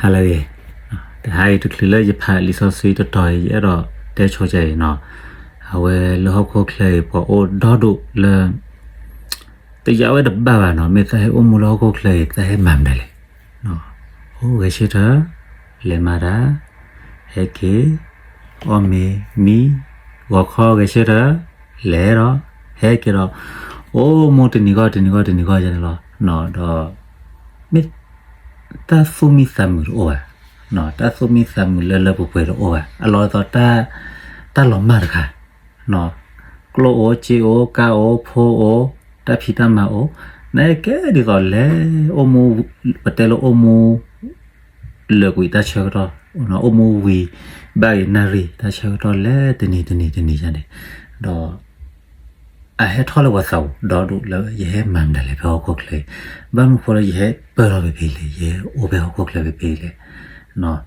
ဟါလၢအဂ့ၤ, တဟါအံၤတချုးလၢယဖးလံာ်စီဆှံတတီၤအံၤ ယအဲၣ်ဒိးတဲဆိကဲအံၤနီၤ, အဝဲလၢဟီၣ်ခိၣ်ချၢအံၤ ပှၤအိၣ်ဒီဒူၣ်လၢ တယာ်ဝဲတဘၣ်ဘၣ်နီၤ, မ့ၢ်သးဟဲအိၣ်မူလၢဟီၣ်ခိၣ်ချၢအံၤ သးဟဲမၤမနုၤလဲၣ်, အိၣ်ဂဲၤဆၢထၢၣ်, လဲၤမၤတၢ်, ဟဲက့ၤ, အီၣ်မ့ၤမံ, ဂီၤခီဂဲၤဆၢထၢၣ်, လဲၤဒီး, ဟဲက့ၤဒီး, အိၣ်မူတနံၤဂီၢ်တနံၤဂီၢ်တနံၤဂီၢ်ယဲန့ၣ်လီၤ, ဒီး မ့ၢ် တၢ်သူၣ်မံသးမုာ်တအိၣ်ဘၣ်, တၢ်သူၣ်မံသးမုာ်လၢလၢပှဲၤပှဲၤတအိၣ်ဘၣ်, အလီၢ်အသိး တၢ်လီၤမၢ်တခါ, ကျိၣ်အိၣ်စ့အိၣ်ကါအိၣ်ဖိအိၣ်, တၢ်ဖံးတၢ်မၤအိၣ်, နကဲဒ်သိးလဲၤအိၣ်မူ, ပတဲလၢအိၣ်မူ လၢာ်ကွံာ်တၢ်ဆၢကတီၢ်, အိၣ်မူဝံၤ ဘၣ်ဂ့ၤနၣ်ရံၣ် တၢ်ဆၢကတီၢ်လဲၤတနံၤတနံၤတနံၤယဲန့ၣ်, ဒီး အဟဲထီၣ်လၢပှၤသးပူၤဒီဒူၣ်လၢ ယဟဲမၤမနုၤလဲၣ်ဖဲဟီၣ်ခိၣ်ချၢအံၤ, ဘၣ်မနုၤဃိလၢယဟဲပၢၢ်ထီၣ်ဖဲဖဲလဲၣ်, ယဟဲအိၣ်ဖဲဟီၣ်ခိၣ်ချၢဖဲဖဲလဲၣ်,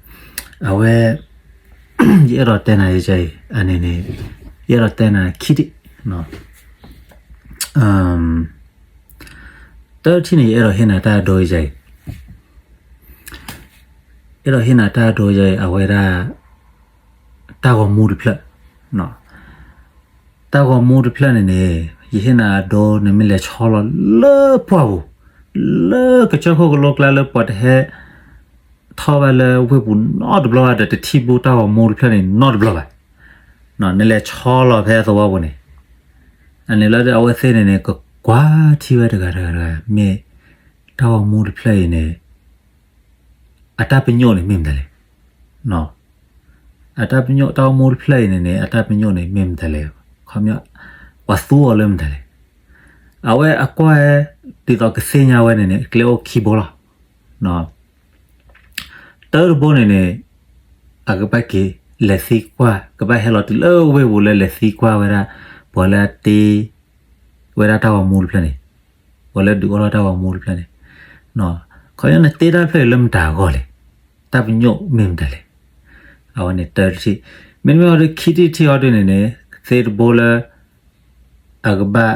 အဝဲ ယအဲၣ်ဒိးတဲနၤယဲအံၤ, အန့ၣ်န့ၣ် ယအဲၣ်ဒိးတဲနၤခံထံၣ်, တၢ်ထံၣ်န့ၣ် ယအဲၣ်ဒိးဟ့ၣ်နၤတၢ်ဒိယဲအံၤ, အဲၣ်ဒိးဟ့ၣ်နၤတၢ်ဒိယဲအံၤ အဝဲဒၣ် တၢ်ဂီၤမူတဖျၢၣ်, တၢ်ဂီၤမူတဖျၢၣ်န့ၣ်န့ၣ် ယဟ့ၣ်နၤအဒိ နမ့ၢ်လဲၤဆီလီၤလၢပှၢ်ပူၤ, လၢကစၢၢ်ခိၣ်ကလိကျါလၢပှၤတဟဲ ထီၣ်ဘၣ်လၢဝ့ၢ်ပူၤနီတဘျီဘၣ်ဒီး တထံၣ်ဘၣ်တၢ်ဂီၤမူတဖျၢၣ်န့ၣ်နီတဘျီဘၣ်, နလဲၤဆီလီၤဖဲအသဝီပူၤန့ၣ်, အန့ၣ်လၢအဝဲသ့ၣ်န့ၣ်န့ၣ် ကကွၢ်ထံၣ်ဝဲတဂၤတဂၤတဂၤ မ့ၢ်တၢ်ဂီၤမူတဖျၢၣ်အံၤန့ၣ် အတၢ်ပညိၣ်န့ၣ်မ့ၢ်မတၤလဲၣ်, အတၢ်ပညိၣ် တၢ်ဂီၤမူတဖျၢၣ်အံၤန့ၣ်န့ၣ် အတၢ်ပညိၣ်န့ၣ်မ့ၢ်မတၤလဲၣ်, ခီပညီ ပှၤသူအီၤလၢမတၤလဲၣ်, အဝဲအကွၢ် ဒ်သိးကသ့ၣ်ညါဝဲန့ၣ်န့ၣ် ကျဲအိၣ်ခံဘိလီၤ. တၢ်တဘိန့ၣ်န့ၣ် အကဘၣ်က့ၤလဲၤသံကွၢ် ကဘၣ်ဟဲလီၤတုၤလၢဝ့ၢ်ပူၤလၢလဲၤသံကွၢ်ဝဲဒၣ် ပှၤလၢအတ့ ဝဲဒၣ်တၢ်ဂီၤမူတဖျၢၣ်န့ၣ်, ပှၤလၢဒုးအိၣ်ထီၣ်တၢ်ဂီၤမူတဖျၢၣ်န့ၣ်, ခီပညီနတ့တၢ်ဖျၢၣ်အံၤလၢမတၤအဂီၢ်လဲၣ်, တၢ်ပညိၣ်မ့ၢ်မတၤလဲၣ်, အဝဲန့ၣ်တၢ်တထံၣ်, မ့တမ့ၢ်အီၤဒ်ခံထံၣ်တထံၣ်အီၤဒ်န့ၣ်န့ၣ် သ့တဘိလၢ အကဘၣ်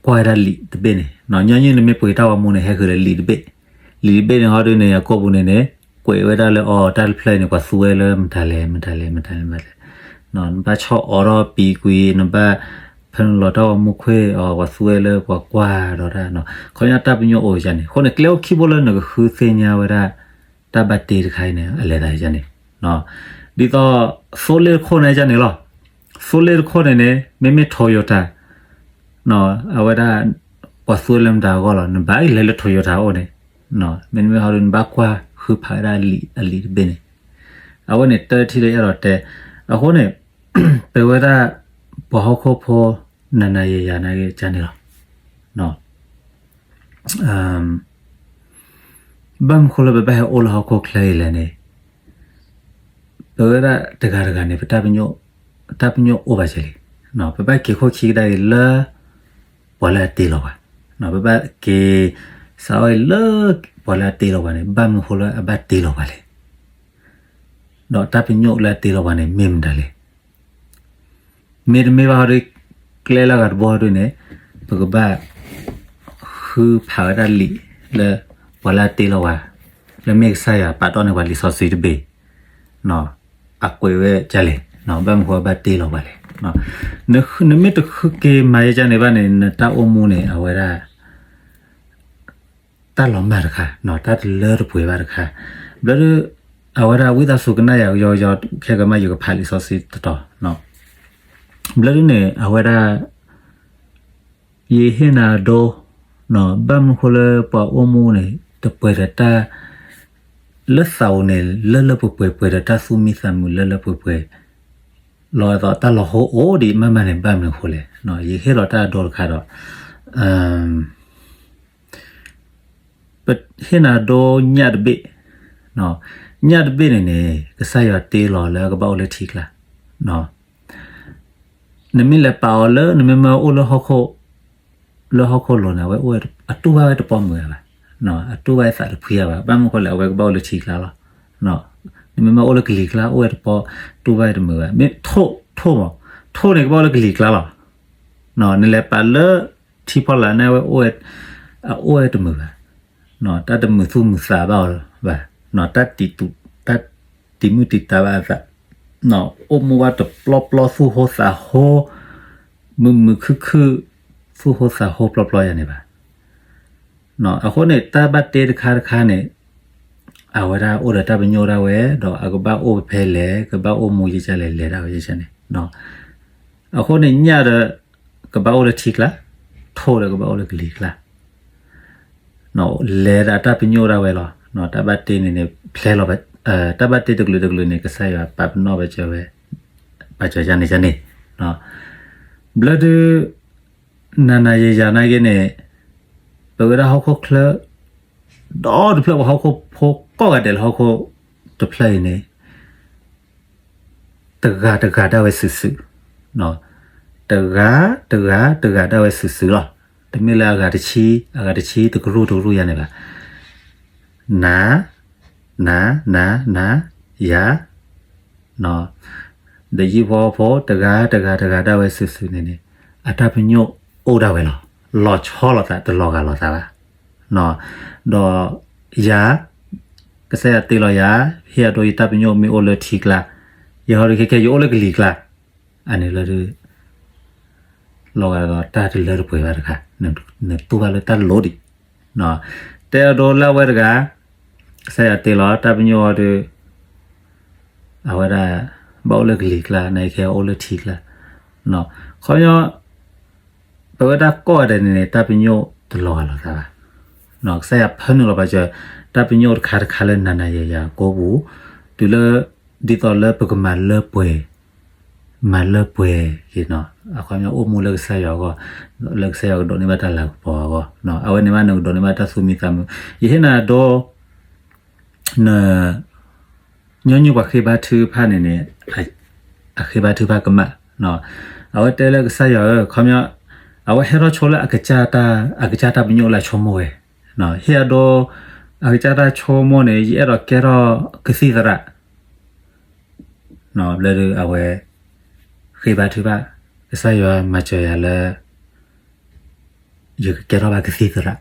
ကွၢ်ဝဲဒၣ်လံာ်တဘ့ၣ်န့ၣ်, ညီနုၢ်နမ့ၢ်ပှ့ၤတၢ်ဂီၤမူန့ၣ် ဟဲဃုာ်ဒီးလံာ်တဘ့ၣ်, လံာ်တဘ့ၣ်န့ၣ်ဟီဒ်န့ၣ် အကိာ်ပူၤန့ၣ်န့ၣ် ကွဲးဝဲဒၣ်လၢအီၤ တၢ်တဖျၢၣ်အံၤန့ၣ် ပှၤသူဝဲလၢမတၤလဲၣ် မတၤလဲၣ် မတၤလဲၣ် မတၤလဲၣ်, နဘၣ်ဆီၣ်အီၤထီၣ်ပံၤကွံာ် နဘၣ် ဖဲနလီၤတၢ်ဂီၤမူခွဲးအီၤ ပှၤသူဝဲလၢပှၤကွၢ်ဒီးတၢ်, ခီပညီတၢ်ပညိၣ်အိၣ်ယါန့ၣ်, အဃိန့ၣ် ကျဲအိၣ်ခံဘိလၢနကဃုသ့ၣ်ညါဝဲဒၣ် တၢ်ဘၣ်တ့တခါအံၤန့ၣ် အလဲၤသးယါန့ၣ်, ဒ်သိး သိလ့ၣ်တခိၣ်န့ၣ်ယါန့ၣ်လီၤ, သိလ့ၣ်တခိၣ်န့ၣ်န့ၣ် မ့မ့ၢ် Toyota အဝဲဒၣ် ပှၤသူဝဲလၢမတၤအဂီၢ်လီၤ, နဘၣ်လဲၤလၢ Toyota အအိၣ်န့ၣ်, မ့တမ့ၢ်ဟီဒ်န့ၣ် နဘၣ်ကွၢ်ဃုဖးဝဲဒၣ်လံာ်အလံာ်တဘ့ၣ်န့ၣ်, အဝဲန့ၣ်တၢ်ထံၣ်လၢအဲၣ်ဒိးတဲ, အဃိန့ၣ် ပဝဲဒၣ် ပှၤဟီၣ်ခိၣ်ဖိ နၤနၤယၤယၤနာ်က့ၤကန့ၣ်လီၤ. ဘၣ်မနုၤဃိလၢပဘၣ်ဟဲအိၣ်လၢဟီၣ်ခိၣ်ချၢအံၤလဲၣ်န့ၣ်, ပဝဲဒၣ်တဂၤတဂၤန့ၣ် ပတၢ်ပညိၣ်, တၢ်ပညိၣ်အိၣ်ဘၣ်စ့ၢ်လံ, ပဘၣ်က့ၤခိၣ်ခံကဒါအံၤလၢ ပှၤလၢအတ့လီၤပှၤ, ပဘၣ်က့ၤစးအီၤအံၤလၢ ပှၤလၢအတ့လီၤပှၤန့ၣ် ဘၣ်မနုၤဃိလၢအဘၣ်တ့လီၤပှၤလဲၣ်, ဒီးတၢ်ပညိၣ်လၢအတ့လီၤပှၤန့ၣ် မ့ၢ်မတၤလဲၣ် မ့တမ့ၢ်ဘၣ်ဟီဒ် ကျဲလၢအဂၤတဘိဟီဒ်န့ၣ် ပကဘၣ် ဃုဖးဝဲဒၣ်လံာ်လၢ ပှၤလၢအတ့လီၤပှၤ လၢမ့ၢ်ကစၢ်ယွၤပာ်တီၢ်န့ၢ်ပှၤလံာ်စီဆှံတဘ့ၣ် အကွဲးဝဲဒ်လဲၣ်, ဘၣ်မနုၤဃိဘၣ်တ့လီၤပှၤလဲၣ်. နမ့ၢ်တဃုက့ၤမၤယါန့ၣ်ဘၣ်န့ၣ် နတၢ်အိၣ်မူန့ၣ် အဝဲဒၣ် တၢ်လီၤမၢ်တခါ, တၢ်တလၢတပှဲၤဘၣ်တခါ, ဘျီဒ် အဝဲဒၣ်ဝံသးစူၤကနၣ်ယၤကယီကယီ ခဲကမၣ်ယကဖးလံာ်စီဆှံတတီၤ, ဘျီဒ်န့ၣ် အဝဲဒၣ် ယဟ့ၣ်နၤဒိ ဘၣ်မနုၤဃိလၢပှၤအိၣ်မူန့ၣ် တပှဲၤဒီးတၢ် လၢသးအိၣ်န့ၣ် လၢလၢပှဲၤပှဲၤ ပှဲၤဒီးတၢ်သူၣ်မံသးမုာ်လၢလၢပှဲၤပှဲၤ လီၤအသးတၢ်လီၤဟိအိၣ်ဒံးမးမးန့ၣ် ဘၣ်မနုၤဃိလဲၣ်. ယဟ့ၣ်လီၤတၢ်အဒိတခါဒီး ပဟ့ၣ်နၤဒိညၣ်တဘ့ၣ်, ညၣ်တဘ့ၣ်န့ၣ်န့ၣ် ကစၢ်ယွၤတ့လီၤလၢကဘၣ်အိၣ်လၢထံကျါ နမ့ၢ်လဲၤပာ်အီၤလၢ နမ့မ့ၢ်အိၣ်လၢဟီၣ်ခိၣ်, လၢဟီၣ်ခိၣ်လိၤန့ၣ် အဝဲအိၣ်ဝဲ အတူၢ်ဘၣ်ဝဲတပီၢ်မုာ်ဘၣ်, အတူၢ်ဘၣ်ဝဲသးတဖှံဘၣ်, ဘၣ်မနုၤဃိလဲၣ် အဝဲကဘၣ်အိၣ်လၢထံကျါလီၤ. နမ့မ့ၢ်အိၣ်လၢကလံၤကျါ အိၣ်ဝဲတပီၢ် တူၢ်ဘၣ်ဝဲတမုာ်ဘၣ်. မ့ၢ်ထိၣ်, ထိၣ်မး, ထိၣ်န့ၣ်ကဘၣ်အိၣ်လၢကလံၤကျါလီၤ. နလဲၤပာ်လၢထံဖီလာ်န့ၣ် အဝဲအိၣ်ဝဲ, အအိၣ်ဝဲတမုာ်ဘၣ်, တၢ်တမုာ်သူၣ်မုာ်သးဘၣ်အီၤဘၣ်, တၢ်တံာ်သူၣ် တၢ်တံၤမုၢ်တံၤတာ်ဘၣ်အသး, အိၣ်မူဘၣ်တပျီပျီ သူၣ်ဟိသးဟိ, မုာ်မုာ်ခုၣ်ခုၣ်, သူၣ်ဟိသးဟိပျီပျီယၤန့ၣ်ဘၣ်. အဃိန့ၣ် တၢ်ဘၣ်တ့တခါတခါန့ၣ် အဝဲဒၣ်အိၣ်ဒီးတၢ်ပညိၣ်ဒၣ်ဝဲ, ဒီးအကဘၣ်အိၣ်ဖဲလဲၣ်, ကဘၣ်အိၣ်မူယကလဲၣ် လဲၤဒၣ်ဝဲယကန့ၣ်. အဃိန့ၣ် ညၣ်ဒီး ကဘၣ်အိၣ်လၢထံကျါ, ထိၣ်ဒီးကဘၣ်အိၣ်လၢကလံၤကျါ, လဲၤဒၣ်တၢ်ပညိၣ်ဒၣ်ဝဲလီၤ. တၢ်ဘၣ်တ့န့ၣ်န့ၣ် ဖျဲလီၤ, တၢ်ဘၣ်တ့တကလုာ်တကလုာ်န့ၣ် ကစၢ်ယွၤပာ်ပနီၣ်ဝဲကၢဝဲ, ပာ်စၢၤယၤန့ၣ်ယန့ၣ်. ဘျီဒုး နၤနၤယၤယၤနာ်က့န့ၣ် ပဝဲဒၣ်ဟီၣ်ခိၣ်ချၢ ဒီတဖျၢၣ် ပှၤဟီၣ်ခိၣ်ဖိကိးဂၤဒဲးလၢဟီၣ်ခိၣ်တဖျၢၣ်အံၤန့ၣ် တဂၤတဂၤဒၣ်ဝဲစုာ်စုာ်, တဂၤတဂၤတဂၤဒၣ်ဝဲစုာ်စုာ်လီၤ. တမ့ၢ်လၢအဂၤတဆံ အဂၤတဆံ တကရူၢ်တကရူၢ်ယၤန့ၣ်ဘၣ်. နၤ, နၤ, နၤ, နၤ, ယၤ, ဒီးယံာ်ဖိဖိ တဂၤတဂၤတဂၤဒၣ်ဝဲစုာ်စုာ်န့ၣ်န့ၣ် အတၢ်ပညိၣ်အိၣ်ဒၣ်ဝဲလီၤ. လီၤဆီလိာ်သး တလီၤဂာ်လိာ်သးဘၣ်. ဒီးယၤ, ကစၢ်ယွၤတ့လီၤယၤ, ဟ့ၣ်အဒိ ယတၢ်ပညိၣ်မ့ၢ်အိၣ်လၢထံကျါ, ယဟီဒုးခဲခဲ ယအိၣ်လၢကလံၤကျါ, အန့ၣ်လၢဒုး လီၤဂာ်ဒီးတၢ်တလၢတပှဲၤဘၣ်တခါ, နတူၢ်ဘၣ်လၢတၢ်လိၤဒံး. တဲအဒိလၢအဝဲတဂၤ, ကစၢ်ယွၤတ့လီၤ တၢ်ပညိၣ်အီၤဒုး အဝဲဒၣ် ဘၣ်အိၣ်လၢကလံၤကျါ နခဲအိၣ်လၢထံကျါ. ခီပညီ ပဝဲဒၣ်ကိးဂၤဒဲးန့ၣ်န့ၣ် တၢ်ပညိၣ်တလီၤဂာ်လိာ်သးဘၣ်. ကစၢ်ယွၤဖၢနုာ်လီၤပာ်စၢၤ တၢ်ပညိၣ်တခါတခါလၢနၤနၤယၤယၤကိးပူၤ, တုၤလၢ ဒ်သိးလၢပကမၤလၢပှဲၤ မၤလၢပှဲၤက့ၤ, အခီပညီအိၣ်မူလၢကစၢ်ယွၤအဂီၢ်, လၢကစၢ်ယွၤကဒိးန့ၢ်ဘၣ်တၢ်လၤကပီၤအဂီၢ်, အဝဲန့ၣ်ဘၣ်နကဒိးန့ၢ်ဘၣ်တၢ်သူၣ်မံသးမုာ်. ယဟ့ၣ်နၤဒိ န ညီနုၢ်ပှၤဃ့ဘါထုကဖၣ်န့ၣ်န့ၣ် အဃ့ဘါထုကဖၣ်ကမၣ်, အဝဲတဲလၢကစၢ်ယွၤဧၢ, ခီပညီ အဝဲဟဲထီၣ်ဆိလၢ အကစၢ်တၢ်ပညိၣ်လၢအဆိကမိၣ်ဝဲ, ဟ့ၣ်အဒိ အကစၢ်တၢ်ဆိကမိၣ်န့ၣ် ယအဲၣ်ဒိးကဲထီၣ်ကသံၣ်သရၣ် ဘျီဒုးအဝဲ ဃ့ဘါထုကဖၣ်, ကစၢ်ယွၤမၤစၢၤယၤလၢ ယကကဲထီၣ်ဘၣ်ကသံၣ်သရၣ်,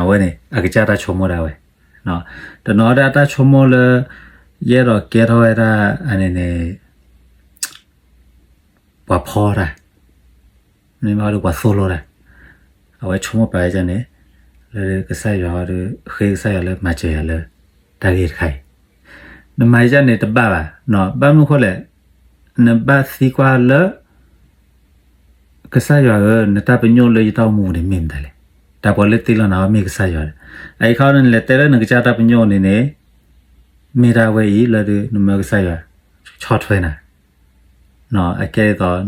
အဝဲန့ၣ် အကစၢ်တၢ်ဆိကမိၣ်ဒၣ်ဝဲ, တနီၤဒၣ်တၢ်ဆိကမိၣ်လၢ ယအဲၣ်ဒိးကဲထီၣ်ဝဲဒၣ်န့ၣ်န့ၣ် ပှၤဖီတၢ်, မ့ၢ်ဘၣ်ဒီးပှၤသိၣ်လိတၢ်, အဝဲဆိကမိၣ်ပာ်ဝဲဒ်န့ၣ်, လၢကစၢ်ယွၤဒီး ဃ့ကစၢ်ယွၤလၢမၤစၢၤယၤလၢ တၢ်ဂ့ၢ်တခါအံၤ, နမၤဒ်န့ၣ်တဘၣ်ဘၣ်, ဘၣ်မနုၤဃိလဲၣ်, နဘၣ်သံကွၢ်လၢ ကစၢ်ယွၤဧၢ, နတၢ်ပညိၣ်လၢယတၢ်အိၣ်မူပူၤန့ၣ်မ့ၢ်မတၤလဲၣ်, တၢ်ပှၤလၢတ့လီၤနၤအီၤမ့ၢ်ကစၢ်ယွၤ, အအံၤခါန့ၣ် နလဲၤတဲလၢနကစၢ်တၢ်ပညိၣ်န့ၣ်န့ၣ် မ့ၢ်ဒၣ်ဝဲအံၤလၢဒုးနမၢကစၢ်ယွၤ ဆီၣ်ထွဲနၤ, အကဲဒ်သိး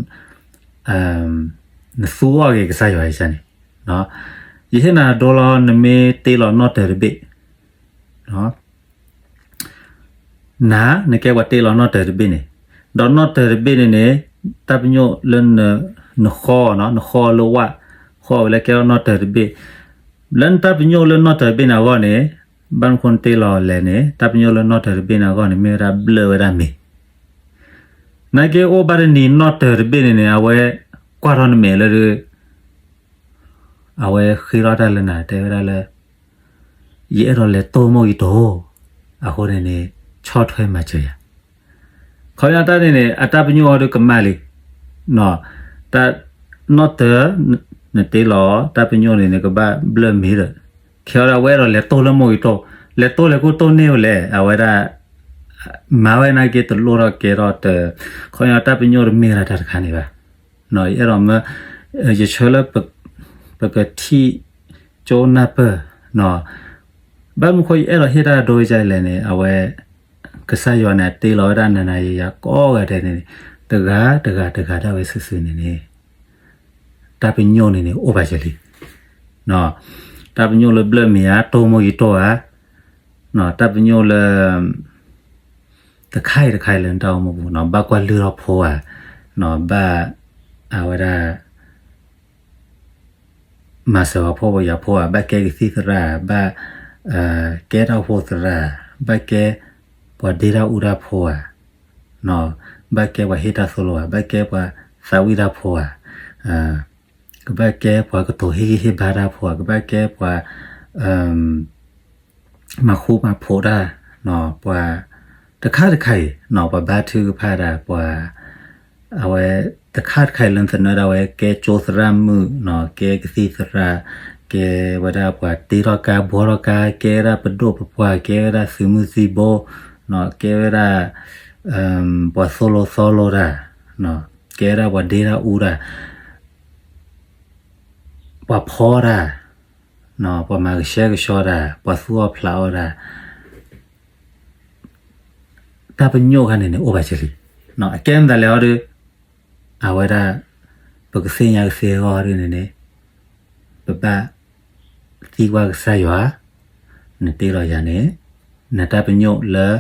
နသူအီၣ်က့ၤကစၢ်ယွၤအံၤန့ၣ်, ယဟ့ၣ်နၤဒိလီၤ နမ့ၢ်တ့လီၤနီၣ်တၢၤတဘ့ၣ် နၤ နကဲပှၤတ့လီၤနီၣ်တၢၤတဘ့ၣ်န့ၣ်, ဒီးနီၣ်တၢၤတဘ့ၣ်န့ၣ်န့ၣ် တၢ်ပညိၣ်လၢ နဃီ, နဃီလၢဝၣ်, ဃီဝဲလၢကဲထီၣ်နီၣ်တၢၤတဘ့ၣ်, လၢနတၢ်ပညိၣ်လၢနီၣ်တၢၤတဘ့ၣ်န့ၣ်အဂီၢ်န့ၣ်, ဘၣ်မနုၤဃိနတ့လီၤလဲၣ်န့ၣ် တၢ်ပညိၣ်လၢနီၣ်တၢၤတဘ့ၣ်န့ၣ်အဂီၢ်န့ၣ် မ့ၢ်ဝဲဒၣ်ဘျၢၣ်ဝဲဒၣ်မ့ၤ, နာ်က့အိၣ်ဘၣ်တနံၤနီၣ်တၢၤတဘ့ၣ်န့ၣ်န့ၣ် အဝဲကွၢ်ထီၣ်နမဲာ်လၢဒုး အဝဲဃ့ထီၣ်တၢ်လၢနၤ တဲဝဲဒၣ်လၢ ယအဲၣ်ဒိးလဲၤတိၢ်မိၢ်ယတိၢ်, အဃိန့ၣ်န့ၣ် ဆီၣ်ထွဲမၤစၢၤယၤ, ခီပညီတၢ်န့ၣ်န့ၣ် အတၢ်ပညိၣ်အီၤဒုးကမၣ်လံ, တၢ်နီၣ်တၢၤ နတ့လီၤ တၢ်ပညိၣ်န့ၣ်န့ၣ် ကဘၣ်ဘျၢၣ်မ့ၤဒီး ခဲအံၤဒၣ်ဝဲအဲၣ်ဒိးလဲၤတိၢ်လၢမိၢ်ယတိၢ်, လဲၤတိၢ်လဲၤကိၢ်တိၢ်န့ၢ်ဝဲလဲၣ်, အဝဲဒၣ် မၤဝဲနာ်က့တလိၣ်ထီၣ်ကဲထီၣ်တၢ်, ခီပညီတၢ်ပညိၣ်တမ့ၢ်ဒၣ်တၢ်တခါန့ၣ်ဘၣ်, ယအဲၣ်ဒိးမၢ ယဆၢလၢ ပကထံၣ်ကၠိနၢ်ပၢၢ်, ဘၣ်မနုၤဃိယအဲၣ်ဒိးဟ့ၣ်တၢ်ဒိဝဲဒ်လဲၣ်န့ၣ် အဝဲ ကစၢ်ယွၤန့ၣ် တ့လီၤဝဲဒၣ်နၤနၤယၤယၤကိးဂၤဒဲးန့ၣ် တဂၤတဂၤတဂၤဒၣ်ဝဲစုာ်စုာ်န့ၣ်န့ၣ် တၢ်ပညိၣ်န့ၣ်န့ၣ် အိၣ်ဘၣ်စၢၤလံ, တၢ်ပညိၣ်လၢဘျၢၣ်မ့ၤဧါ တိၢ်မိၢ်ယတိၢ်ဧါ, တၢ်ပညိၣ်လၢ တခါအံၤတခါအံၤလၢနတၢ်အိၣ်မူပူၤ ဘၣ်ကွၢ်လုၢ်ထီၣ်ဖိဧါ, ဘၣ် အဝဲဒၣ် မၤစၢၤပှၤဖှီၣ်ပှၤယာ်ဖိဧါ, ဘၣ်ကဲကသံၣ်သရၣ်, ဘၣ် ကဲတၢ်အိၣ်ဖှိၣ်သရၣ်, ဘၣ်ကဲပှၤဒ့တၢ်အူတၢ်ဖိဧါ, ဘၣ်ကဲပှၤဟ့ၣ်တၢ်သိၣ်လိဧါ, ဘၣ်ကဲပှၤသးဝံၣ်တၢ်ဖိဧါ, ကဘၣ်ကဲပှၤကတိၤဟ့ၣ်ဂံၢ်ဟ့ၣ်ဘါတၢ်ဖိဧါ, ကဘၣ်ကဲပှၤ မၤဃူမၤဖိးတၢ်, ပှၤ တခါတခါအံၤ ပှၤဘါထုကဖၣ်တၢ် ပှၤ အဝဲ တခါတခါအံၤလၢနသနၢၣ်ဒၣ်ဝဲ ကဲကၠိသရၣ်မုၣ်နီၤ, ကဲကသံၣ်သရၣ်, ကဲဝဲဒၣ်ပှၤတ့ထီၣ်ကါဘှီထီၣ်ကါ, ကဲဝဲဒၣ်ပဒိၣ်ပပှၢ်, ကဲဝဲဒၣ်သုးမုၢ်သံဘိ, ကဲဝဲဒၣ် ပှၤသိၣ်လိသီလိတၢ်, ကဲဝဲဒၣ်ပှၤဒ့တၢ်အူတၢ်, ပှၤဖီတၢ်, ပှၤမၤကဆှဲကဆှီတၢ်, ပှၤသူၣ်အီၣ်ဖျးအီၣ်တၢ်, တၢ်ပညိၣ်ခါန့ၣ်န့ၣ် အိၣ်ဘၣ်စ့ၢ်လံ. အကဲမတၤလဲၣ်အီၤဒီး အဝဲဒၣ် ပကသ့ၣ်ညါကသ့အဂီၢ်ဒ်န့ၣ်န့ၣ် ပဘၣ်သံကွၢ်ကစၢ်ယွၤ, နတ့လီၤယၤန့ၣ် နတၢ်ပညိၣ်လၢ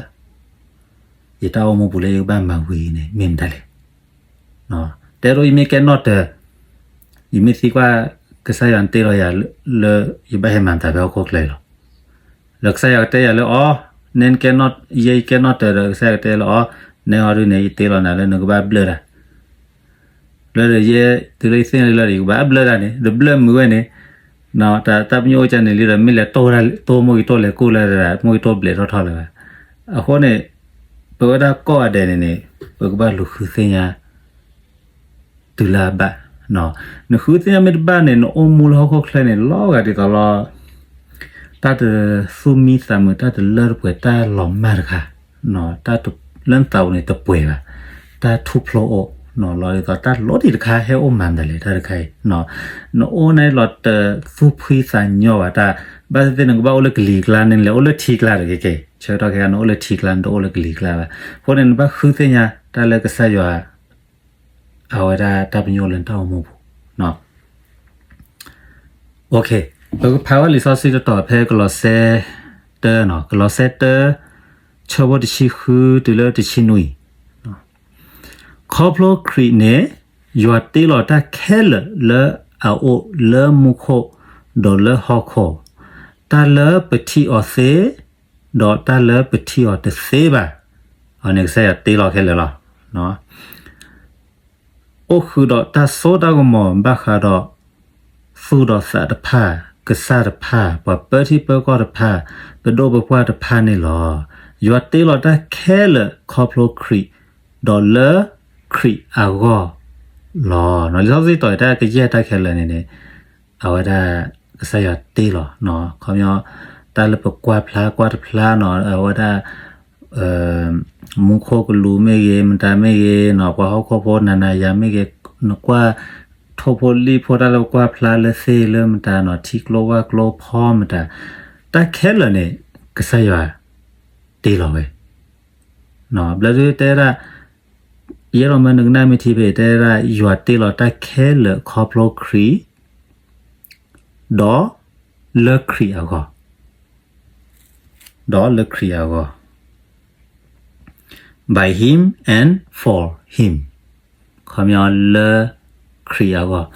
ယတၢ်အိၣ်မူပူၤလၢယကဘၣ်မၤဝံၤန့ၣ် မ့ၢ်မတၤလဲၣ်. တဲဒိ ယမ့ၢ်ကဲနီၣ်တၢၤ, ယမ့ၢ်သံကွၢ်ကစၢ်ယွၤ နတ့လီၤယၤလၢ ယဘၣ်ဟဲမၤမတၤဖဲဟီၣ်ခိၣ်ချၢအံၤလီၤ. လၢကစၢ်ယွၤကတဲယၤလၢအီၤ, နဲနကဲနီၣ်, ယဲယကဲနီၣ်တၢၤဒီး ကစၢ်ယွၤကတဲယၤလၢအီၤ, နဲအီၤဒ်န့ၣ် ယတ့လီၤနၤလၢနကဘၣ်ဘျၢတၢ် လၢဒီးယဲ တုၤလၢယသ့ၣ်ညါလၢလၢဒီး ယကဘၣ်ဘျၢတၢ်န့ၣ် ဒီးဘျၢမုာ်ဝဲန့ၣ်, တၢ်ပညိၣ်အိၣ်ကန့ၣ်လံဒီး မ့ၢ်လဲၤတိၢ်ဝဲဒၣ် တိၢ်မိၢ်ဂ့ၤတိၢ်လဲၤကိၢ်လၢဒၣ် မိၢ်ဂ့ၤတိၢ်ဘျဲးထီၣ်ထီၣ်လၢၤဘၣ်. အဃိန့ၣ် ပဝဲဒၣ်ကိးဂၤဒဲးန့ၣ်န့ၣ် ပကဘၣ်လူၤဃုသ့ၣ်ညါ တုၤလၢအဘၣ်, နဃုသ့ၣ်ညါမ့ၢ်တဘၣ်န့ၣ် နအိၣ်မူလၢဟီၣ်ခိၣ်ချၢန့ၣ် လီၤဂာ်ဒ်သိးလီၤ တၢ်တသူၣ်မံသးမုာ် တၢ်တလၢတပှဲၤ တၢ်လီၤမၢ်တခါ, တၢ်လၢနသးပူၤန့ၣ်တပှဲၤဘၣ်, တၢ်ထူၣ်ဖျိအိၣ်, လီၤဒ်သိးတၢ်လီၤတံၢ်တခါ ဟဲအိၣ်မၤမတၤလဲၣ် တၢ်တခါအံၤ, နအိၣ်န့ၣ်လီၤတသူၣ်ဖှံသးညီဘၣ်တၢ်, ဘၣ်သ့ၣ်သ့ၣ်နကဘၣ်အိၣ်လၢကလံၤကျါန့ၣ် နလဲၤအိၣ်လၢထံကျါတဂ့ၤက့ၤ, ဆၢကတီၢ်ခဲအံၤ နအိၣ်လၢထံကျါ နတအိၣ်လၢကလံၤကျါဘၣ်. အဃိန့ၣ် နဘၣ်ဃုသ့ၣ်ညါတၢ်လၢကစၢ်ယွၤ အဝဲဒၣ်တၢ်ပညိၣ်လၢနတၢ်အိၣ်မူပူၤ. ပကဖးဝဲလံာ်စီဆှံတတီၤဖဲကလီးစဲတၢ, ကလီးစဲတၢ ဆၢဖိတဆံဃုတုၤလၢတဆံနွံ, ခီဖျိခရံာ်န့ၣ် ယွၤတ့လီၤတၢ်ခဲလၢာ်လၢအအိၣ်လၢမူခိၣ်, ဒီးလၢဟီၣ်ခိၣ်, တၢ်လၢပထံၣ်အီၤသ့, ဒီးတၢ်လၢပထံၣ်အီၤတသ့ဘၣ်, အန့ၣ်ကစၢ်ယွၤတ့လီၤခဲလၢာ်လီၤ. အိၣ်ဃုာ်ဒီးတၢ်စိတၢ်ကမီၤဘၣ်ဃးဒီး သူၣ်ဒီးသးတဖၣ်, ကစၢ်တဖၣ်, ပှၤပၢထံပၢကီၢ်တဖၣ်, ပဒိၣ်ပပှၢ်တဖၣ်န့ၣ်လီၤ. ယွၤတ့လီၤတၢ်ခဲလၢာ်ခီဖျိခရံာ်, ဒီးလၢခရံာ်အဂီၢ်လီၤ. လံာ်စီဆှံတီၤအံၤတၢ်ကယဲၢ်တၢ်ခဲလၢာ်န့ၣ်န့ၣ် အဝဲဒၣ်ကစၢ်ယွၤတ့လီၤ, ခီပညီ တၢ်လၢပကွၢ်ဖျါကွၢ်တဖျါနီၤ အဝဲဒၣ် မူခိၣ်ကလူးမ့ၢ်ဂ့ၤ မတၤမ့ၢ်ဂ့ၤနီၤ ပှၤဟီၣ်ခိၣ်ဖိနၤနၤယၤမ့ၢ်ဂ့ၤ နကွၢ် ထိၣ်ဖိလံၣ်ဖိတၢ်လၢပကွၢ်ဖျါလၢသ့ၣ်လၢမတၤနီၤ ထံကျိဝၣ်ကျိဖီမတၤ တၢ်ခဲလၢာ်န့ၣ် ကစၢ်ယွၤတ့လီၤဝဲ ဘျၢဒုတဲဒၣ် ယဲဒီးမၢနကနၣ်မ့ၢ်ထံဖဲတဲဒၣ် ယွၤတ့လီၤတၢ်ခဲလၢာ်ခီဖျိခရံာ် ဒီးလၢခရံာ်အဂီၢ်, ဒီးလၢခရံာ်အဂီၢ် by him and for him ခီပညီလၢခရံာ်အဂီၢ်,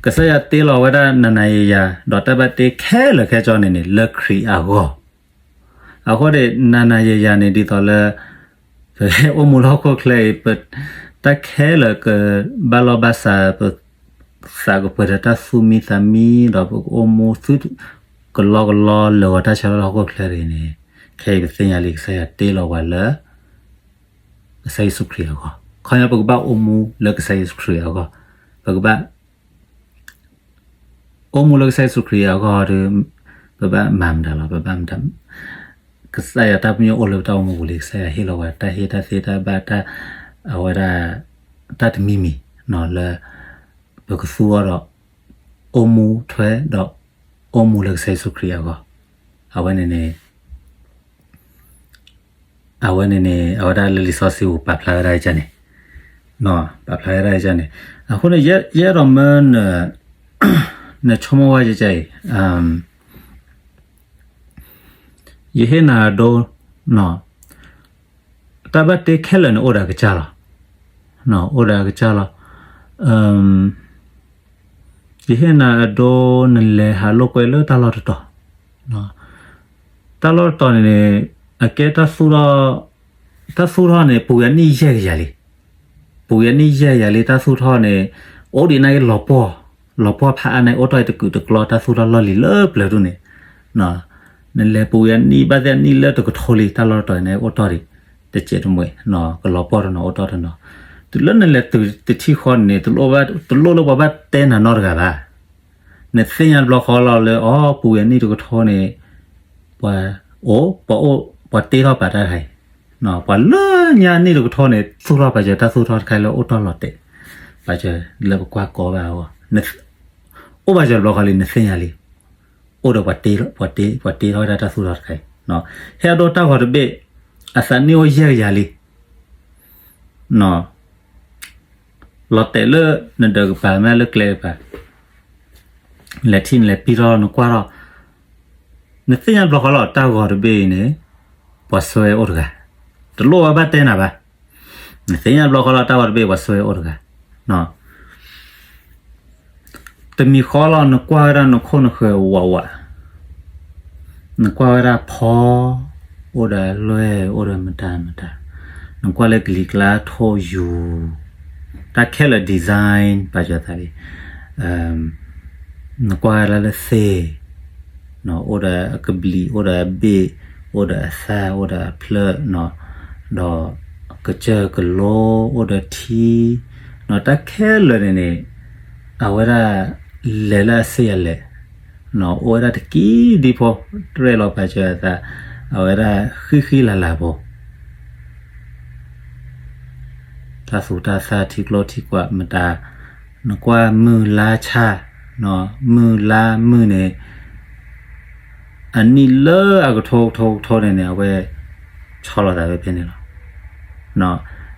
ကစၢ်ယွၤတ့လီၤဝဲဒၣ်နၤနၤယၤယၤ ဒီးတၢ်ဘၣ်တ့ခဲလၢာ်ခဲဆ့န့ၣ်န့ၣ် လၢခရံာ်အဂီၢ်, အဃိန့ၣ် နၤနၤယၤယၤန့ၣ် ဒ်သိးလၢ ပအိၣ်မူလၢဟီၣ်ခိၣ်ချၢအံၤ ပတၢ်ခဲလၢာ်ကဘၣ်လီၢ်ဘၣ်စး ပသးကပှဲၤဒီးတၢ်သူၣ်မံသးမံ ဒီးပကအိၣ်မူသု ကလီကလီလၢာ်ဂီၤတၢ်ဆၢလၢဟီၣ်ခိၣ်ချၢတဂ့ၤန့ၣ် ခဲအံၤပသ့ၣ်ညါလံ ကစၢ်ယွၤတ့လီၤပှၤလၢ ကစၢ်ယ့ၣ်ၡူးခရံာ်အဂီၢ်, ခီပညီပကဘၣ်အိၣ်မူလၢကစၢ်ယ့ၣ်ၡူးခရံာ်အဂီၢ်, ပကဘၣ် အိၣ်မူလၢကစၢ်ယ့ၣ်ၡူးခရံာ်အဂီၢ်ဒီး ပဘၣ်မၤမတၤလီၤ, ပဘၣ်မတၤ, ကစၢ်ယွၤတၢ်ပညိၣ်အိၣ်လၢပတၢ်အိၣ်မူပူၤလံ, ကစၢ်ယွၤဟ့ၣ်လီၤဝဲတၢ်ဟ့ၣ်တၢ်သ့တၢ်ဘၣ်တၢ် အဝဲဒၣ် တၢ်တမံၤမံၤလၢ ပကသူအီၤဒီး အိၣ်မူထွဲဒီး အိၣ်မူလၢကစၢ်ယ့ၣ်ၡူးခရံာ်အဂီၢ်, အဝဲန့ၣ်န့ၣ် အဝဲန့ၣ်န့ၣ် အဝဲဒၣ်လၢလံာ်စီဆှံပူၤပာ်ဖျါဝဲဒၣ်န့ၣ်, ပာ်ဖျါဝဲဒၣ်န့ၣ်, အဃိန့ၣ် ယအဲၣ်ဒိးမၢ နဆိကမိၣ်ဝဲကဲအံၤ, ယဟ့ၣ်နၤအဒိ တၢ်ဘၣ်တ့ခဲလၢာ်န့ၣ်အိၣ်ဒီးအကစၢ်လီၤ, အိၣ်ဒီးအကစၢ်လီၤ, ယဟ့ၣ်နၤအဒိ နလဲၤဟးလိာ်ကွဲလၢတၢ်လီၢ်တတီၤ, တၢ်လီၢ်တတီၤန့ၣ်န့ၣ် အကဲတၢ်သူၣ်ထီၣ်, တၢ်သူၣ်ထီၣ်န့ၣ် ပူၤယၤနံၣ်ယဲၢ်ကယၤလံ, ပူၤယၤနံၣ်ယဲၢ်ကယၤလံ တၢ်သူၣ်ထီၣ်န့ၣ် အိၣ်ဒံးန့ၣ်လီၤပှီၢ်, လီၤပှီၢ်ဖးအါန့ၣ် အိၣ်တီၢ်အံၤတကုာ်တကျီ တၢ်သူၣ်ထီၣ်လီၢ်လံၤလၢပျၢၤဒူၣ်န့ၣ်, နလဲၤပူၤယၤနံၣ်ဘၣ်သ့ၣ်နံၣ်လၢတကထိလံ တၢ်လီၢ်တတီၤန့ၣ် အိၣ်တီၢ်ဒံး တစဲးတမှဲး, ကလီၤပှီၢ်တနီၤအိၣ်တီၢ်တနီၤ, တုၤလၢနလဲၤတုၤတထံၣ်ဃီန့ၣ် တလိၣ်လၢပှၤဘၣ်တဲနၤနီတဂၤဘၣ်. နသ့ၣ်ညါတဘျီဃီလီၤလၢ အီ ပူၤဝဲနံၣ်တကထိန့ၣ် ပှၤအိၣ်, ပှၤအိၣ်, ပှၤတ့ထီၣ်ပာ်တၢ်တခါအံၤ, ပှၤလၢညါနံၣ်တကထိန့ၣ် သူၣ်ထီၣ်ပာ်စၢၤတၢ်သူၣ်ထီၣ်တခါလၢအိၣ်တီၢ်လီၤတဲာ်, ပာ်စၢၤလၢပကွၢ်ကီဘၣ်အဂီၢ်, အိၣ်ပာ်စၢၤတဘျီဃီလံ နသ့ၣ်ညါလံ, အိၣ်ဒီးပှၤတ့ထီၣ်ဝဲဒၣ်တၢ်သူၣ်ထီၣ်တခါအံၤ, ဟဲအဒိတၢ်ဂီၤတဘ့ၣ်, အသးနံၣ်အိၣ်ယဲၢ်ကယၤလံ လီၤတဲာ်လၢနဒၢးကပၤ မ့ၢ်လၢကျဲကပၤ, လဲၤထံၣ်နလဲၤပံၢ်ထီၣ်နကွၢ်ထီၣ်, နသ့ၣ်ညါတဘျီဃီလီၤ တၢ်ဂီၤတဘ့ၣ်အံၤန့ၣ် ပှၤဆှၢဝဲအိၣ်တဂၤ, တလိၣ်ဝဲဘၣ်တဲနၤဘၣ်, နသ့ၣ်ညါတဘျီဃီလီၤ တၢ်ဂီၤတဘ့ၣ်ပှၤဆှၢဝဲအိၣ်တဂၤ တမံၤဃီလီၤ နကွၢ်ဝဲဒၣ်နခိၣ်နဃၢၤဝးဝး, နကွၢ်ဝဲဒၣ်ဖီ, အိၣ်ဒီးလွဲၢ် အိၣ်ဒီးမတၤမတၤ, နကွၢ်လၢကလံၤကျါထိၣ်ယူၤ, တၢ်ခဲလၢာ် design ပာ်စၢၤသးလံ, နကွၢ်ဝဲဒၣ်လၢသ့ၣ်, အိၣ်ဒီးအကဘျံး အိၣ်ဒီးအဘ့ၣ်, အိၣ်ဒီးအသၣ် အိၣ်ဒီးအဖျၢၣ်, ဒီးကစၢၢ်ကလိ အိၣ်ဒီးထံ, တၢ်ခဲလၢာ်န့ၣ်န့ၣ် အဝဲဒၣ်လဲၤလၢအစ့ၢ်အလဲၣ်, အိၣ်ဝဲဒၣ်တကံဒံဖိ, ရဲၣ်လီၤပာ်စၢၤအသး, အဝဲဒၣ်ဃံဃံလၤလၤဖိ, တၢ်သူတၢ်သၣ်ထံကျိထံကွာ်မတၤ, နကွၢ်မုၢ်လါဆၣ်, မုၢ်လါမုၢ်န့ၣ် အနံၣ်လၢအကထိကထိကထိန့ၣ်န့ၣ် အဝဲဆီလီၤသးဝဲဖဲန့ၣ်လီၤ.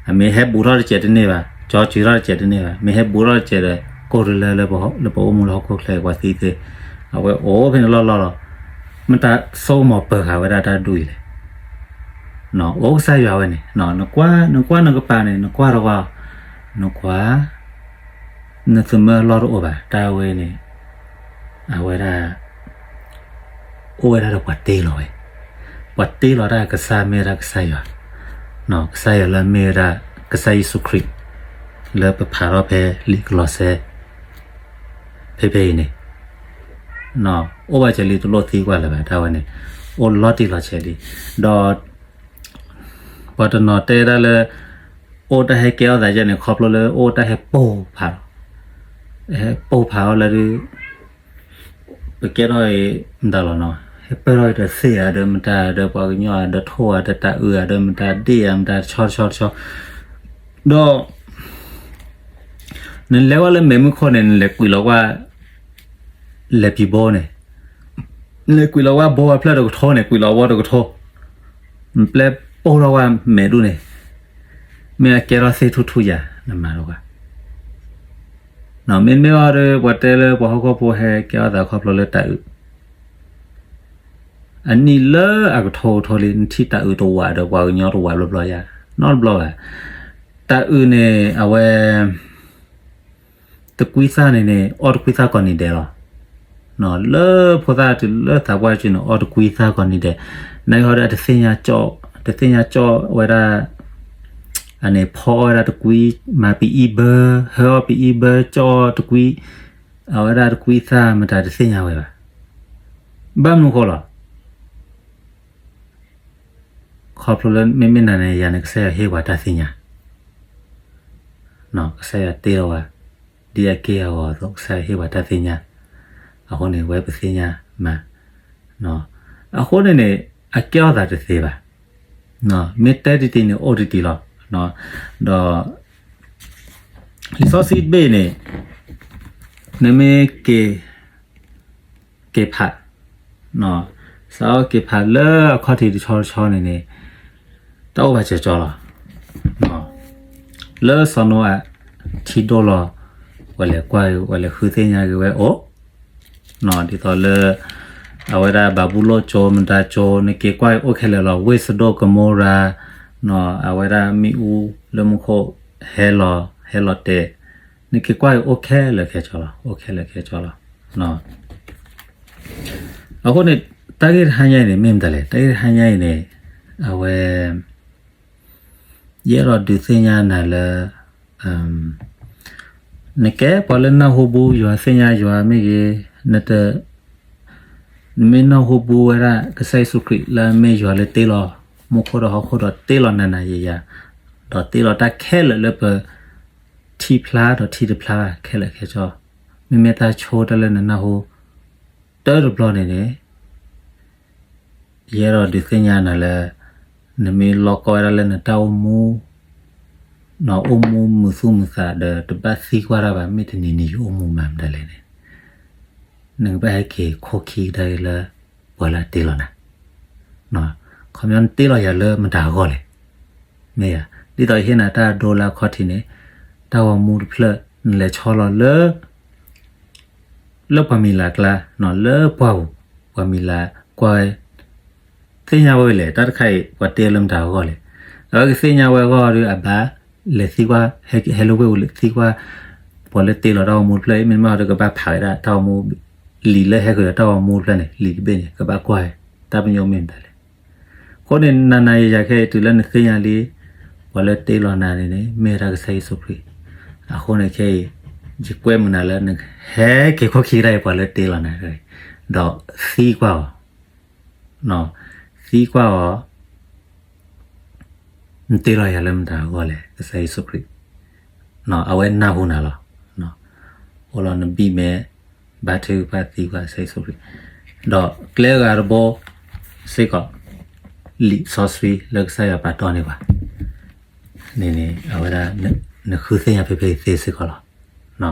အမ့ၢ်ဟဲဘူးထီၣ်တစဲးတန့ၢ်ဘၣ်, ကၠီစၢၤထီၣ်တစဲးတန့ၢ်ဘၣ်, မ့ၢ်ဟဲဘူးထီၣ်တစဲးဒီး ကိၢ်တလၢလၢပအိၣ်မူလၢဟီၣ်ခိၣ်ချၢအံၤ ပှၤသံသ့, အဝဲအိၣ်ဖဲန့ၣ်လီၢ်လီၢ်လီၤ. မတၤဆိကမိၣ်ပၢၤဃာ်ဝဲဒၣ်တၢ်ဒ်အံၤလဲၣ်. အိၣ်ကစၢ်ယွၤဝဲန့ၣ်, နကွၢ်နကပၤန့ၣ် နကွၢ်တဝါ, နကွၢ် နသမၢအလီၢ်တအိၣ်ဘၣ် တၢ်ဝဲန့ၣ်, အဝဲဒၣ် အိၣ်ဝဲဒၣ်ဒီးပှၤတ့လီၤဝဲ, ပှၤတ့လီၤတၢ်ကစၢ်မ့ၢ်ဝဲဒၣ်ကစၢ်ယွၤ, ကစၢ်ယွၤလၢအမ့ၢ်ဝဲဒၣ် ကစၢ်ယ့ၣ်ၡူးခရံာ် လၢပဖးထီၣ်ဖဲလံာ်ကလီးစဲ ဖဲဖဲအံၤန့ၣ်, အိၣ်ဘၣ်စၢၤလံ တလိၣ်သံကွၢ်လၢၤဘၣ် တၢ်ဝဲန့ၣ်, အိၣ်လီၤတံၢ်လီၤဆဲးလံ, ဒီး ပှၤတနီၤတဲဒၣ်လၢ အိၣ်တၢ်ဟဲကဲထီၣ်သးယဲန့ၣ် ခီဖျိလၢအိၣ်တၢ်ဟဲပိၢ်ဖးလီၤ, ဟဲပိၢ်ဖးအီၤလၢဒုး ပကဲထီၣ်အံၤ မတၤလီၤနီၤ, ဟဲပၢၢ်ထီၣ်အံၤဒီးသ့ၣ်ဧါ ဒီးမတၤ ဒီးပှၤကညီဧါ ဒီးထိၣ်ဧါ ဒီးတၤအုးဧါ ဒီးမတၤဒ့ၣ်ဧါ မတၤတဆီတဆီတဆီ, ဒီး နလဲၤဝဲလၢမဲးမုၢ်ခိၣ်န့ၣ် နလဲၤကွံာ်လီၤကွၢ် လဲၤပံၤဘိန့ၣ်, နလဲၤကွံာ်လီၤဝဲဘိအဖျၢၣ်တကထိန့ၣ် ကွံာ်လီၤဝဲတကထိ, နပျဲပိၢ်ထီၣ်ဝဲမဲးဒူၣ်န့ၣ်, မ့ၢ်အကဲထီၣ်သ့ၣ်ထူၣ်ထူၣ်ယၤ နမၤလီၤကွၢ်, မ့မ့ၢ်အီၤဒီး ပှၤတဲလၢပှၤဟီၣ်ခိၣ်ဖိဟဲကဲထီၣ်သးခီဖျိလၢတၤအုး အနံၣ်လၢအကထိကထိလံ နထံၣ်တၤအုးတဝးဒီးပှၤကညီတဝးဘျီဘျီယၤ, နီတဘျီဘၣ်. တၤအုးန့ၣ် အဝဲ တကွံသၣ်န့ၣ်န့ၣ် အီၣ်တကွံသၣ်ကိးနံၤဒဲးလီၤ. လၢဖိသၣ်တုၤလၢသးပှၢ်စုန့ၣ် အီၣ်တကွံသၣ်ကိးနံၤဒဲး, နာ်က့ဟီဒီး တသ့ၣ်ညါကၠီၣ်, တသ့ၣ်ညါကၠီၣ်ဝဲဒၣ်, အန့ၣ်ဖီအီၣ်ဝဲဒၣ်တကွံ, မၤပအံဘၢ, ဟၢအီၣ်ပအံဘၢ ကၠီၣ်တကွံ, အဝဲဒၣ်တကွံသၣ်မတၤတသ့ၣ်ညါဝဲဘၣ်. ဘၣ်မနုၤဃိလီၤ. ခီဖျိလၢမ့မ့ၢ်နၤန့ၣ်ယၤန့ၣ် ကစၢ်ယွၤဟ့ၣ်ပှၤတၢ်သ့ၣ်ညါ, ကစၢ်ယွၤတ့လီၤဝဲ, ဒ်အက့ၢ်အဂီၤအသိး ကစၢ်ယွၤဟ့ၣ်ပှၤတၢ်သ့ၣ်ညါ, အဃိန့ၣ် ဝဲပသ့ၣ်ညါမး, အဃိန့ၣ်န့ၣ် အကဲထီၣ်သးတသ့ဘၣ်, မ့ၢ်တဲတံၢ်တံၢ်န့ၣ် အိၣ်တံၢ်တံၢ်လီၤ, ဒီး လံာ်စီဆှံတဘ့ၣ်န့ၣ် နမ့ၢ်က့ၤ က့ၤဖး, စးထီၣ်က့ၤဖးလၢအခီၣ်ထံးတဆီတဆီန့ၣ်န့ၣ် တၢ်အိၣ်ဘၣ်စၢၤကၠီလီၤ. လၢစီၤနိအၤထံဒိၣ်လီၤ, ပှၤလဲၤကွၢ်, ပှၤလဲၤဃုသ့ၣ်ညါက့ၤဝဲအိၣ်, ဒ်သိးလၢ အဝဲဒၣ်ဘၤဘူလိၣ်ကၠိ မတၤကၠိ နက့ၤကွၢ်အံၤအိၣ်ခဲလၢာ်လီၤ. ဝ့ၢ်စဒိၣ်ကမိရၤ, အဝဲဒၣ်မ့ၣ်အူလၢမူခိၣ်ဟဲလီၤ, ဟဲလီၤတဲာ်, နက့ၤကွၢ်အံၤအိၣ်ခဲလၢာ်ခဲဆ့လီၤ, အိၣ်ခဲလၢာ်ခဲဆ့လီၤ. အဃိန့ၣ် တၢ်ဂ့ၢ်တဟါညါအံၤန့ၣ် မ့ၢ်မတၤလဲၣ်, တၢ်ဂ့ၢ်တဟါညါအံၤန့ၣ် အဝဲ ယအဲၣ်ဒိးဒုးသ့ၣ်ညါနၤလၢ နကဲပှၤလၢနၢ်ဟူဘူးယွၤ သ့ၣ်ညါယွၤမ့ၢ်ဂ့ၤ, နတ, နမ့ၢ်နၢ်ဟူဘူးဝဲဒၣ် ကစၢ်ယ့ၣ်ၡူးခရံာ်လၢအမ့ၢ်ယွၤလၢတ့လီၤ, မူခိၣ်ဒီးဟီၣ်ခိၣ်ဒီးတ့လီၤနၤနၤယယၤ, ဒီးတ့လီၤတၢ်ခဲလၢာ်လၢပ ထံဖျါဒီးထံတဖျါခဲလၢာ်ခဲဆ့, မ့မ့ၢ်တၢ်ဆိတၢ်လၢနနၢ်ဟူ တၢ်တဘျီန့ၣ်န့ၣ် ယအဲၣ်ဒိးဒုးသ့ၣ်ညါနၤလၢ နမ့ၢ်လီၤကီဝဲဒၣ်လၢနတၢ်အိၣ်မူ နအိၣ်မူမုာ်သူၣ်မုာ်သးဒီးတဘၣ်သံကွၢ်တၢ်ဘၣ် မ့ၢ်တနံၤနံၤယအိၣ်မူမၤမတၤလဲၣ်န့ၣ်, နကဘၣ်ဟဲက့ၤခိၣ်ခံကဒါက့ၤလၢ ပှၤလၢအတ့လီၤနၤ, ခီပညီနတ့လီၤယၤလၢမတၤအဂီၢ်လဲၣ်, မ့ၢ်ယၤ, ဒ်သိးယဟ့ၣ်နၤတၢ်ဒိလၢအခီၣ်ထံးန့ၣ်, တၢ်ဂီၤမူတဖျၢၣ် နလဲၤဆီလီၤလၢ လၢပှၤမံၤလၤအကျါ, လၢပှၢ်ပူၤ, ပှၤမံၤလၤကွၢ်ဝဲ, သ့ၣ်ညါဝဲလဲၣ် တၢ်တခါအံၤ ပှၤတ့လၢမတၤအဂီၢ်လဲၣ်, အဝဲကသ့ၣ်ညါဝဲအဂီၢ်ဒီး အဘၣ်လဲၤသံကွၢ်, ဟဲလၢဝ့ၢ်ပူၤလဲၤသံကွၢ် ပှၤလၢတ့လီၤတၢ်ဂီၤမူတဖျၢၣ်အံၤ မ့တမ့ၢ်ဒီးကဘၣ်ဖးဝဲဒၣ်တၢ်ဂီၤမူ, လံာ်လၢဟဲဃုာ်ဒီးတၢ်ဂီၤမူတဖျၢၣ်န့ၣ် လံာ်တဘ့ၣ်န့ၣ် ကဘၣ်ကွၢ်ဝဲ, တၢ်ပညိၣ်မ့ၢ်မတၤလဲၣ်, အဃိန့ၣ် နၤနၤယၤယၤခဲအံၤ တုၤလၢနသ့ၣ်ညါလံ ပှၤလၢတ့လီၤနၤန့ၣ်န့ၣ် မ့ၢ်ဝဲဒၣ်ကစၢ်ယ့ၣ်ၡူးခရံာ်, အဃိန့ၣ်ခဲအံၤ ယကွဲမုာ်နၤလၢနဟဲက့ၤခိၣ်ခံကဒါအံၤ ပှၤလၢတ့လီၤနၤ, ဒီးသံကွၢ်အီၤ, သံကွၢ်အီၤ, နတ့လီၤယၤလၢမတၤအဂီၢ်လဲၣ် ကစၢ်ယ့ၣ်ၡူးခရံာ်, အဝဲနၢ်ဟူနၤလီၤ, အိၣ်လီၤနဘံၣ်မဲ ဘါထုကဖၣ်သံကွၢ်ကစၢ်ယ့ၣ်ၡူးခရံာ်, ဒီးကျဲဂၤတဘိစ့ၢ်ကီး လံာ်စီဆှံလၢကစၢ်ယွၤပာ်တီၢ်န့ၢ်ပှၤ, န့ၣ်န့ၣ် အဝဲဒၣ် နဃုသ့ၣ်ညါဖဲဖဲအံၤသ့စ့ၢ်ကီးလီၤ,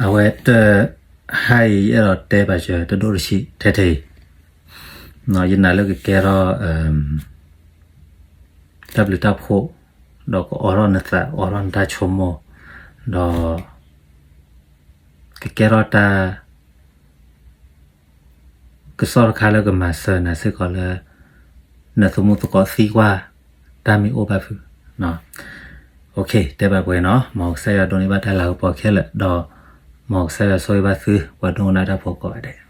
အဝဲတ ဟါအံၤ ယအဲၣ်ဒိးတဲဘၣ်စၢၤတဒိၣ်တဆံးထဲထဲအံၤ, ယနာ်လၢကကဲထီၣ် တၢ်ဘျုးတၢ်ဖှိၣ်, ဒီးကအိးထီၣ်နသး အိးထီၣ်နတၢ်ဆိကမိၣ်, ဒီး ကကဲထီၣ်တၢ် ကစီၣ်တခါလၢကမၤစၢၤနၤစ့ၢ်ကီးလၢ နသမူသကိးသံကွၢ် တၢ်မ့ၢ်အိၣ်ဘၣ်ဖုး, တဲဘၣ်ပှဲၤနီၤ, မ်ကစၢ်ယွၤဒိးန့ၢ်ဘၣ်တၢ်လၤကပီၤခဲလၢာ်, ဒီးမ်ကစၢ်ယွၤဆိၣ်ဂ့ၤဘၣ်သု ပှၤဒိကနၣ်တၢ်ဖိကိးဂၤဒဲး.